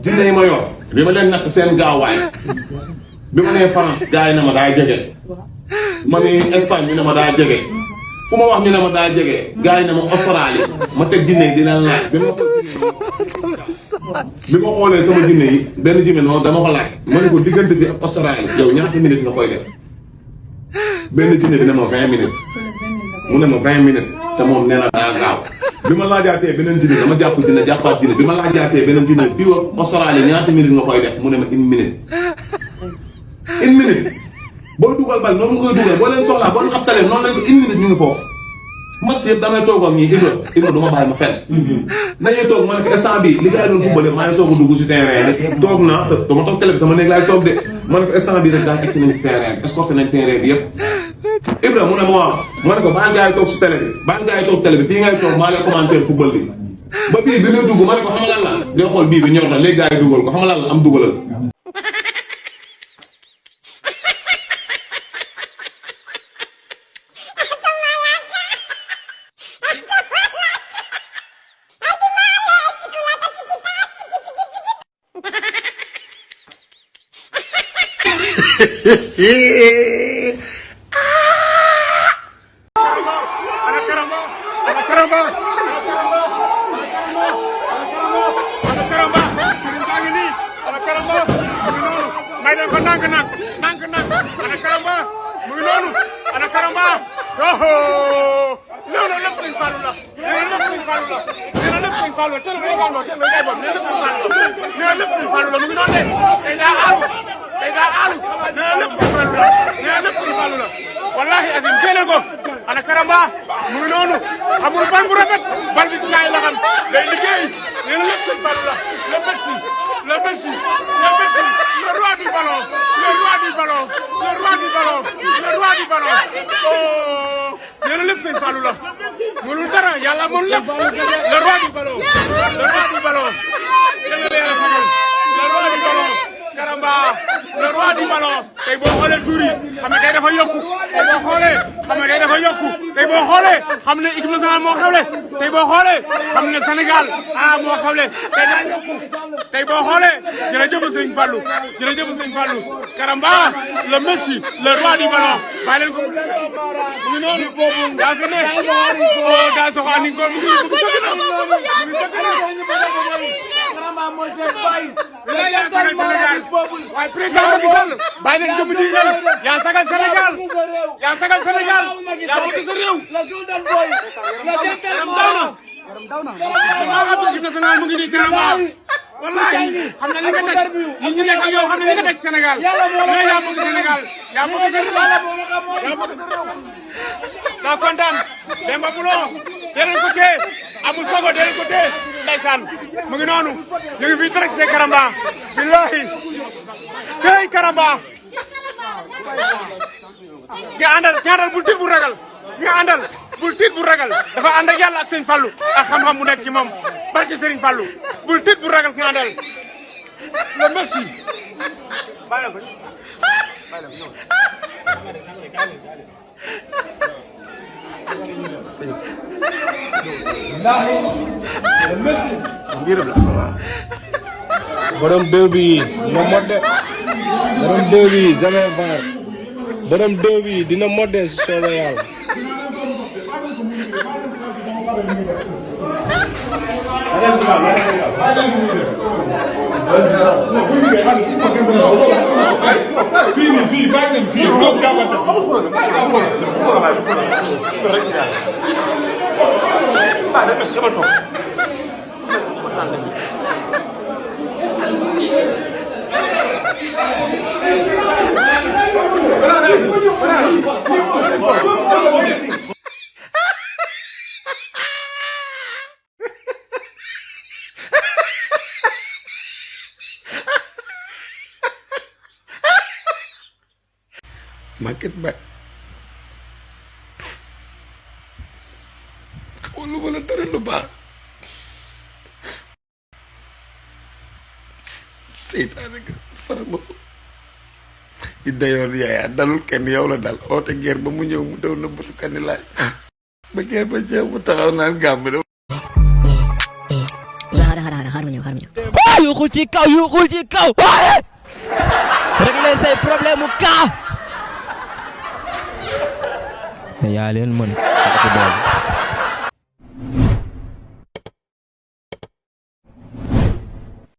jinne yi ma yor bi ma leen natt seen gaawaay bi ma nee France gars yi ne ma daa jege ma ni Espagne ñu ne ma daa jege fu ma wax ñu ne ma daa jege gars yi ne ma Australie ma teg jinne yi dina laaj bi ma xoolee sama jinne yi benn jinne noonu dama ko laaj ma ne ko diggante fi ak Australie yow ñaata minutes nga koy def benn jinne bi ne ma 20 minutes mu ne ma 20 minutes te moom nee na daa gaaw bi ma laajaatee beneen jinne dama jàpp jinne jàppaat jinne bi ma laajaatee beneen jinne fii wa Australie ñaata minutes nga koy def mu ne ma 1 minute 1 minute booy dugal bal noonu nga koy dugal boo leen soxlaa boo leen xabtalee noonu lañ ko 1 minute ñu ngi foofu match yëpp damay toog ak ñii Ibra du ma bàyyi ma fenn dañuy toog ma ne ko instant bi li gars yi doon footballé maa ngi soog a dugg si terrain bi toog naa te dama toog télé bi sama néeg laay toog de ma ne ko instant bi rek daa egg si nañ si terrain bi escorté nañ terrain bi yëpp Ibra mu ne ma waaw ma ne ko baal gars yi toog si télé bi baal gars yi toog télé bi fii ngay toog maa lay commentaire football bi ba bii bi muy dugg ma ne ko xamalal la ngay xool bii bi ñor na léegi gars yi dugal ko xamalal la am dugalal wallahi azim jëlee ko ana Karamba mu ngi noonu amul bal bu rafet bal bi ci laay la xam day liggéey nee na lépp sëñ Fallou la le Messi le Messi le Messi le roi du ballon le roi du ballon le roi du ballon le roi du ballon oh nee na lépp sëñ Fallou la mënul dara yàlla mënul lépp le roi du ballon le roi du ballon le roi du ballon Karamba le roi du ballon tey boo xoolee tuur yi xam ne tey dafa yokku tey boo xoolee xam ne tey dafa yokku tey boo xoolee xam ne équipe nationale moo xewle tey boo xoolee xam ne Sénégal moo xewle tey daa yokku tey boo xoolee jërëjëf sëñ Fallou jërëjëf sëñ Fallou Karamba le Messi le roi du ballon bàyyi leen ko mu ngi noonu daa fi ne daa soxla ni ko mu ngi yaa sagal Sénégal waaye président Macky Sall bàyyi leen jëmm ji ngeen yaa sagal Sénégal yaa sagal Sénégal yaa bëgg sa réew. yaram daw na équipe nationale mu ngi nii Karamba wallahi xam na li nga teg nit ñi nekk yow xam na li nga teg Sénégal mais yaa bëgg Sénégal yaa bëgg sa réew yaa bëgg sa réew. daa kontaan Demba Bulon yeneen ko téye amul sogo yeneen ko téye ndeysaan mu ngi noonu ñu ngi fii direct see Karamba billahi kay Karamba nga àndal bul tiit bu ragal nga àndal bul tiit bu ragal dafa ànd ak yàlla ak sëñ Fallou ak xam-xam bu nekk ci moom barke Serigne Fallou bul tiit bu ragal nga àndal le Messi borom deux bi dina modde borom deux bi jamais var borom deux bi dina modde si soobee yàlla. Maguette Ba xamal lu ma la dara lu baax seytaane nga fara masu di dayoon yaaya dalul kenn yow la dal oote guerre ba mu ñëw mu daw na bëtu kanilaay ba guerre ba jeex mu taxaw naan gàmm xaar ma ñëw yuuxul ci kaw yuuxul ci kaw waaye régler say problème mu kaa yaa leen mën